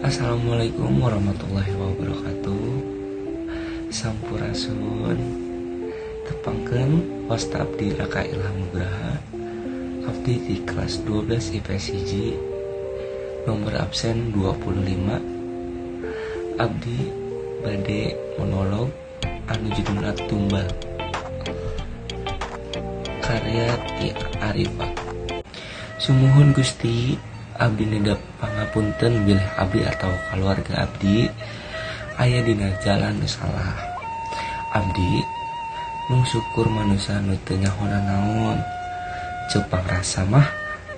Assalamualaikum warahmatullahi wabarakatuh. Sampurasun. Tepangkeun wasta abdi Raka Ilham Nugraha. Abdi di kelas 12 IPS 1, nomor absen 25. Abdi bade monolog anu judulna Tumbal, karya Ti Arifa. Sumuhun Gusti, abdi neda pangapunten bilih abdi atau keluarga abdi aya dina jalan nu salah. Abdi mung syukur manusia nu teu nyaho nanaon. Ceuk pangrasa mah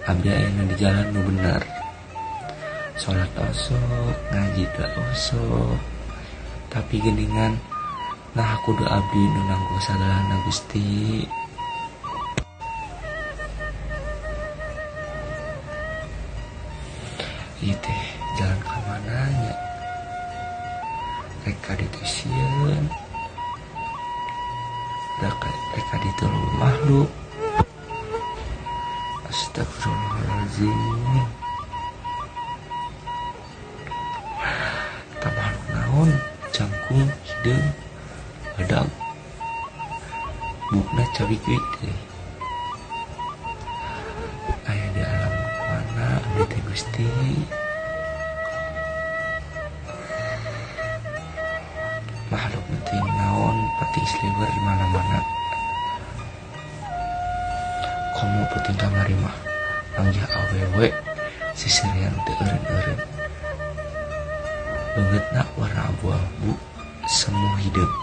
abdi ayana di jalan nu bener. Salat osok, ngaji teu osok. Tapi geuningan nah kudu abdi nu nanggung sagalana Gusti. Ieu teh jalan ka mana nya? Rek ka ditu sieun, rek ka ditu loba makhluk. Astagfirullahaladzim. Tah makhluk naon? Jangkung, hideung, badag, bukna cawik-wik teh. Aya di alam mana abdi teh Gusti? Makhluk nu teuing naon pati sliwer di mana-mana. Komo peuting kamari mah manggih awewe sisirian teu eureun-eureun. Beungeutna warna abu-abu semu hideung.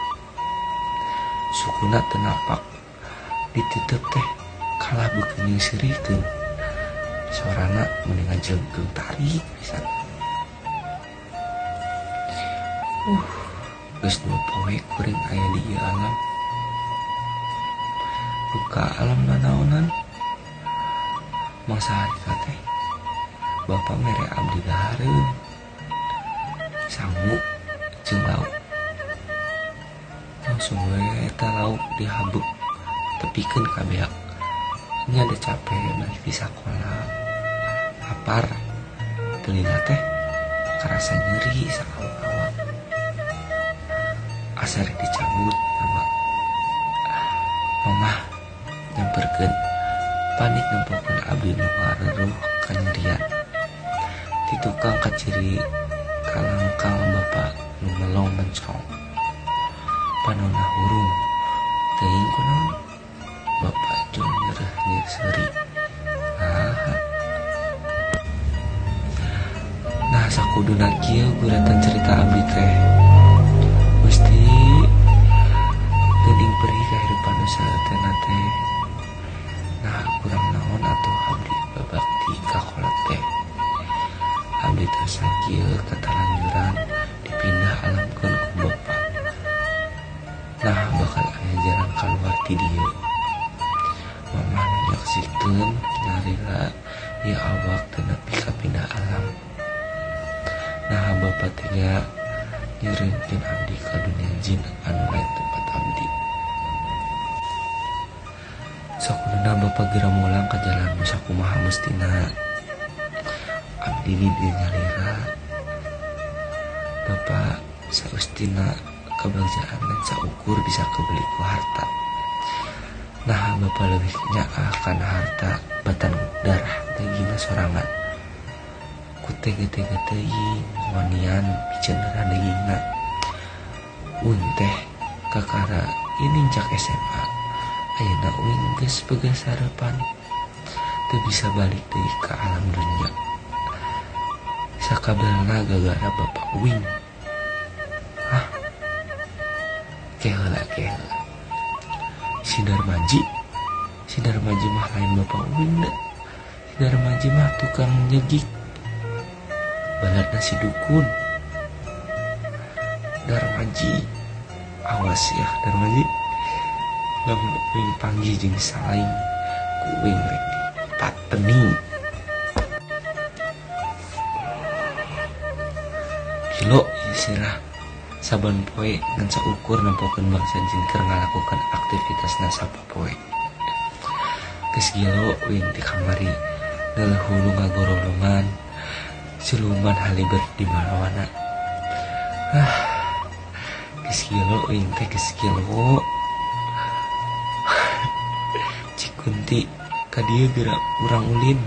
Sukuna teu napak, dititeup teh kalah beukeun jeung sirikeun. Sorana meni ngajengkeung tarik pisan. Geus 2 poe kuring aya di ieu alam. Duka alam nanaonan. Mangsa harita teh bapa mere abdi dahareun sangu jeung lauk. Langsung we eta lauk dihabuk tepikeun ka beak. Nya da capek balik di sakola, lapar, telila teh karasa nyeri saawak-awak. Asa rek dicabut mama. Mamah nyamperkeun panik nempokeun abdi nu ngareruh kanyerian. Ti tukang kaciri kalangkang bapa nu melong mencong. Panonna hurung teuing kunaon. Bapak jol nyereh seuri. Nah sakuduna kieu guratan cerita abdi teh. Gusti geuning perih kahirupan nu saeuteuna teh. Nah kurang naon atuh abdi babakti ka kolot teh. Abdi teh sakieu katalanjuran dipindah alamkeun ku bapa. Nah bakal aya jalan kaluar ti dieu. Mamah nyaksikeun nyarila ieu awak teu nepi ka pindah alam. Nah bapa teh nyereunkeun abdi ka dunia jin anu lain tempat abdi. Sakuduna bapa geura mulang ka jalan nu sakumaha mustina. Abdi di dieu nyalira. Bapa saustina kebagjaan dan saukur bisa kebeli ku harta. Nah bapa leuwih nyaah kana harta batan darah dagingna sorangan. Ku tega-tega teuing wanian piceun darah dagingna. Uing teh kakara inincak SMA. Ayeuna uing geus boga sarepan. Teu bisa balik deui ka alam dunya. Sakabelna gagara bapa uing. Hah? Keheula keheula. Si Darmaji mah lain bapa uing da. Si Darmaji mah tukang nyegik. Baladna si dukun. Darmaji, awas ya Darmaji. Lamun uing panggih jeung salaing ku uing rek dipateni. Gilo ieu sirah. Saban poe ngan saukur nempokeun bangsa jin keur ngalakukeun aktivitasna sapopoe. Geus gilo uing ti kamari neuleuh hulu ngagorolongan. Siluman haliber di mana-mana. Ah, geus gelo euing teh, geus gelo. Cikunti ka dieu geura urang ulin.